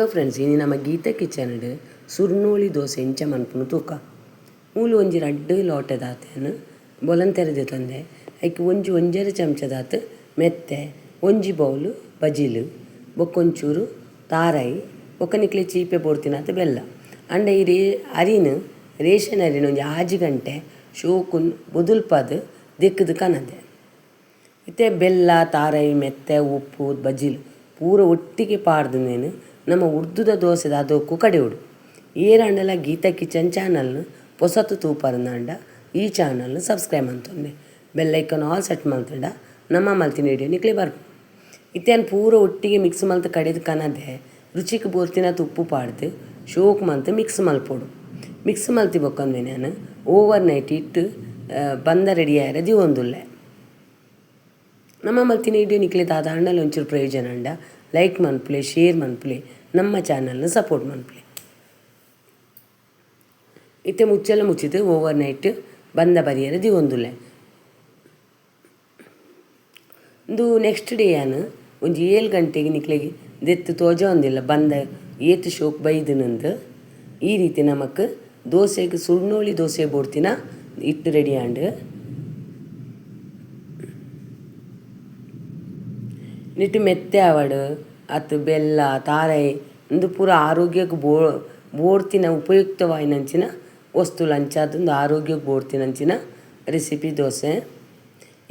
Hello friends, ಇನಿ ನಮ್ಮ Gita kitchen ಸುರ್ನೋಳಿ dosa ಇಂಚ ಮನ್ಪುನು ತೂಕ. ಮೂಲು ಒಂಜಿ ರಡ್ಡ್ ಲೋಟೆ ದಾತೇನು ಬೊಲಂತೆರೆ ತಂದೆ ಐಕ್ ಒಂಜಿ ಒಂಜರೆ ಚಮಚದಾತ್ ಮೆತ್ತೆ, ಒಂಜಿ ಬೌಲು ಬಜಿಲು, ಬೊಕ್ಕೊಂಚೂರು ತಾರಾಯಿ, ಬೊಕ್ಕ ನಿಕ್ಲೆ ಚೀಪೆ ಬೋಡ್ತಿನಾತ್ ಬೆಲ್ಲ. ಅಂಡ ಈ ರೇ ಅರಿನ್ ರೇಷನ್ ಅರಿನ್ ಒಂಜಿ 6 ಗಂಟೆ ಶೋಕುನ್ ಬೊದುಲ್ಪಾದ್ ದೆಕ್ಕದು ಕನದೆ. ಇತ್ತೆ ಬೆಲ್ಲ, ತಾರಾಯಿ, ಮೆತ್ತೆ, ಉಪ್ಪು, ಬಜಿಲು ಪೂರ ಒಟ್ಟಿಗೆ ಪಾಡ್ದು ನಮ್ಮ ಉರ್ದುದ ದೋಸೆದ ಅದಕ್ಕೂ ಕಡೆಯೋಡು. ಏರಾಂಡಲ ಗೀತಾ ಕಿಚನ್ ಚಾನಲ್ನ ಪೊಸತು ತೂಪರ್ನಾಂಡ ಈ ಚಾನಲ್ನ ಸಬ್ಸ್ಕ್ರೈಬ್ ಮಂತೊನ್ನೆ, ಬೆಲ್ ಐಕನ್ ಆಲ್ ಸೆಟ್ ಮಲ್ತಂಡ ನಮ್ಮ ಮಲ್ತಿನ ವಿಡಿಯೋ ನಿಕ್ಲೆ ಬರ್ಪು. ಇತ್ತೆ ಪೂರ ಒಟ್ಟಿಗೆ ಮಿಕ್ಸ್ ಮಲ್ತು ಕಡೆದು ಕನದೆ ರುಚಿಗೆ ಬೋರ್ತಿನ ಉಪ್ಪು ಪಾಡ್ದು ಶೋಕ್ ಮಂತ್ ಮಿಕ್ಸ್ ಮಲ್ಪೊಡು. ಮಿಕ್ಸ್ ಮಲ್ತಿ ಬೊಕ್ಕಂದೆ ನಾನು ಓವರ್ ನೈಟ್ ಇಟ್ಟು ಬಂದ ರೆಡಿ ಆಯರ ದಿವೊಂದುಲ್ಲೆ. ನಮ್ಮ ಮಲ್ತಿನ ವಿಡಿಯೋ ನಿಕ್ಲೆ ದಾದಾಂಡಲ ಒಂಚೂರು ಪ್ರಯೋಜನ ಅಂಡ ಲೈಕ್ ಮನ್ಪುಲೆ, ಶೇರ್ ಮನ್ಪುಲೆ, ನಮ್ಮ ಚಾನಲ್ನ ಸಪೋರ್ಟ್ ಮನ್ಪುಲೆ. ಇತ್ತೆ ಮುಚ್ಚಲ ಮುಚ್ಚಿದ್ದು ಓವರ್ ನೈಟ್ ಬಂದ ಬರಿಯರ ದಿವೊಂದುಲ್ಲೆ. ಇಂದು ನೆಕ್ಸ್ಟ್ ಡೇ ಯಾನ್ ಒಂಜಿ 7 ಗಂಟೆಗೆ ನಿಕ್ಲೆಗೆ ದೆತ್ತು ತೋಜ ಒಂದಿಲ್ಲ ಬಂದ ಏತ್ ಶೋಕ್ ಬೈದು. ಈ ರೀತಿ ನಮಕ್ ದೋಸೆಗೆ ಸುರ್ನೋಳಿ ದೋಸೆ ಬೋಡ್ತಿನ ಇಟ್ಟು ರೆಡಿ ಆಂಡ್. ನಿಟ್ಟು ಮೆತ್ತೆ ಆವಡ್ ಅತ್ ಬೆಲ್ಲ, ತಾರಾಯಿ ಇಂದು ಪೂರ ಆರೋಗ್ಯಕ್ಕೆ ಬೋಡ್ತಿನ ಉಪಯುಕ್ತವಾಯಿನಂಚಿನ ವಸ್ತುಲು ಅಂಚಾದ್ ಆರೋಗ್ಯಕ್ಕೆ ಬೋಡ್ತಿನಂಚಿನ ರೆಸಿಪಿ ದೋಸೆ.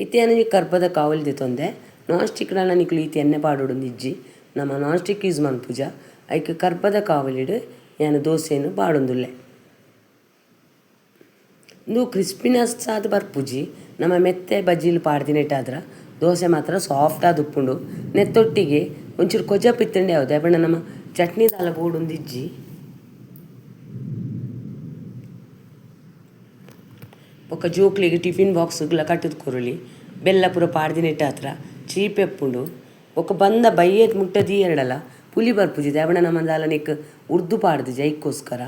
ಇತ್ತೆ ಯಾನ್ ಕರ್ಬದ ಕಾವಲಿ ದೆತೊಂದೆ. ನಾನ್ ಸ್ಟಿಕ್ ನಿಕ್ಲು ಈತ್ ಎಣ್ಣೆ ಪಾಡೊಡು ಇಜ್ಜಿ, ನಮ್ಮ ನಾನ್ ಸ್ಟಿಕ್ ಯೂಸ್ ಮನ್ಪುಜ. ಐಕ್ ಕರ್ಬದ ಕಾವಲಿಡ್ ಯಾನ್ ದೋಸೆನು ಪಾಡೊಂದುಲ್ಲೆ. ಇಂದು ಕ್ರಿಸ್ಪಿನೆಸ್ ಆದ್ ಬರ್ಪುಜಿ, ನಮ್ಮ ಮೆತ್ತೆ ಬಜ್ಜಿಲು ಪಾಡ್ದಿನೆಟಾದ್ರ ದೋಸೆ ಮಾತ್ರ ಸಾಫ್ಟ್ ಆದ್ ಉಪ್ಪುಂಡು. ನೆತ್ತೊಟ್ಟಿಗೆ ಒಂಚೂರು ಕೊಜಪು ಇತ್ತುಂಡೆ ಯಾವ್ದು ಅಪಂಡ ನಮ್ಮ ಚಟ್ನಿ ದಾಲ ಬೋಡೊಂದಿಜ್ಜಿ. ಬೊಕ್ಕ ಜೋಕ್ಲೆಗ್ ಟಿಫಿನ್ ಬಾಕ್ಸ್ಗ್ಲ ಕಟ್ಟುದು ಕೊರೊಲಿ. ಬೆಲ್ಲ ಪೂರ ಪಾಡ್ದಿನೆಟಾತ್ರ ಚೀಪೆ ಉಪ್ಪುಂಡು. ಬೊಕ್ಕ ಬಂದ ಬಯ್ಯದ ಮುಟ್ಟ ದೀಯರಡಲ ಪುಲಿ ಬರ್ಪುಜಿ ದಾಯೆ ನಮ್ಮ ದಾಲ ನೆಕ್ ಉರ್ದು ಪಾಡ್ದಿಜಿ ಐಕ್ಕೋಸ್ಕರ.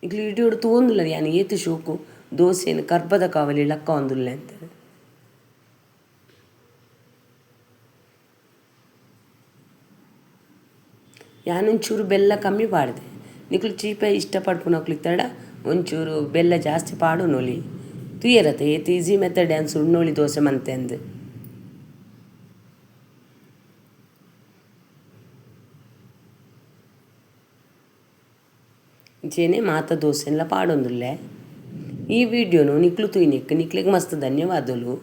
ನಿಕ್ಲು ಇಡಿಯೋಡು ತೂವೊಂದುಲ್ಲ ಯಾನ್ ಏತ್ ಶೋಕು ದೋಸೆನ್ ಕರ್ಬದ ಕಾವಲಿ ಲಕ್ಕ ಒಂದುಲ್ಲೆ ಅಂತ. ಯಾನ್ ಒಂಚೂರು ಬೆಲ್ಲ ಕಮ್ಮಿ ಪಾಡ್ದೆ, ನಿಕ್ಲು ಚೀಪೆ ಇಷ್ಟಪಡ್ಪುನಕ್ಲು ಇತ್ತಡ ಒಂಚೂರು ಬೆಲ್ಲ ಜಾಸ್ತಿ ಪಾಡೊನೊಲಿ. ತೂಯರತ ಏತ್ ಈಸಿ ಮೆಥಡ್ ಯಾನ್ ಸುಣ್ಣೋಳಿ ದೋಸೆ ಮಂತೆ ಅಂದ್. ಇಂಚೆನೆ ಮಾತ ದೋಸೆನ್ಲ ಪಾಡೊಂದುಲ್ಲೆ. ಈ ವಿಡಿಯೋನು ನಿಕ್ಲು ತೂಯಿನೆಕ್ ನಿಕ್ಲೆಗ್ ಮಸ್ತ್ ಧನ್ಯವಾದಲು.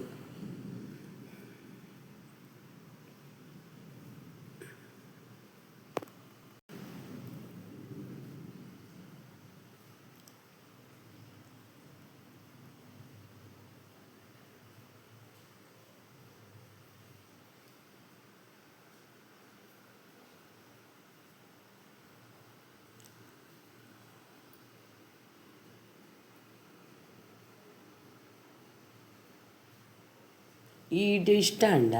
ಈ ವಿಡಿಯೋ ಇಷ್ಟ ಅಂಡ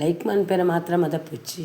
ಲೈಕ್ ಮನ್ಪೆರೆ ಮಾತ್ರ ಮದಪೊಚ್ಚಿ.